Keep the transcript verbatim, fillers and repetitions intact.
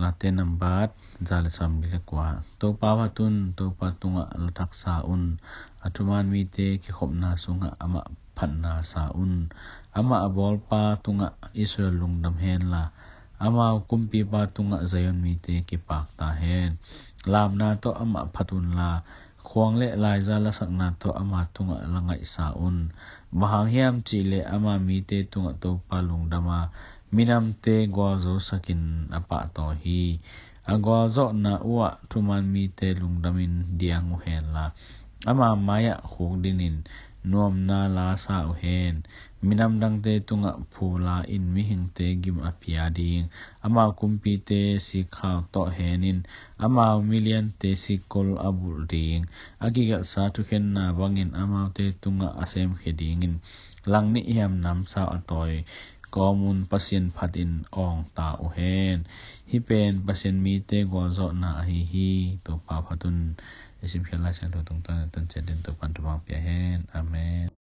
Late nambat za le sawmli le kua. Topa phat un, Topa tungah lathak sa un. A thuman mite kikhopna sungah amah phatna sa un. Amah a bawlpa tungah Israel lungdam henla, amau kumpipa tungah Zion mite kipak ta hen. Lamna tawh amah phat unla, khuang le laiza lasakna tawh ama tungah la ngaihsa un. Bang hang hiam cihleh ama mite tungah Topa lungdam a, minamte gualzosakin a pahtawi hi. A gualzawhna uhah thuman mite lungdamin diang uh henla, ama mai-ah khukdinin nuamna la sa uh hen. Minam dangte tungah phu la-in mihingte gim a pia ding. Amau kumpite sikkhau tawh henin, amau miliante sikkol a bulh ding. A kigelhsa thukhenna bangin amaute tungah a semkhia dingin, langnih hiam namsau a tawi kawmun Pasian phatin awngta uh hen. Hih pen Pasian mite gualzawhna ahi hi. Topa phat un. I simkhiat Lai Siangtho tungtawn in a tanciat dingin Topan thupha pia hen. Amen.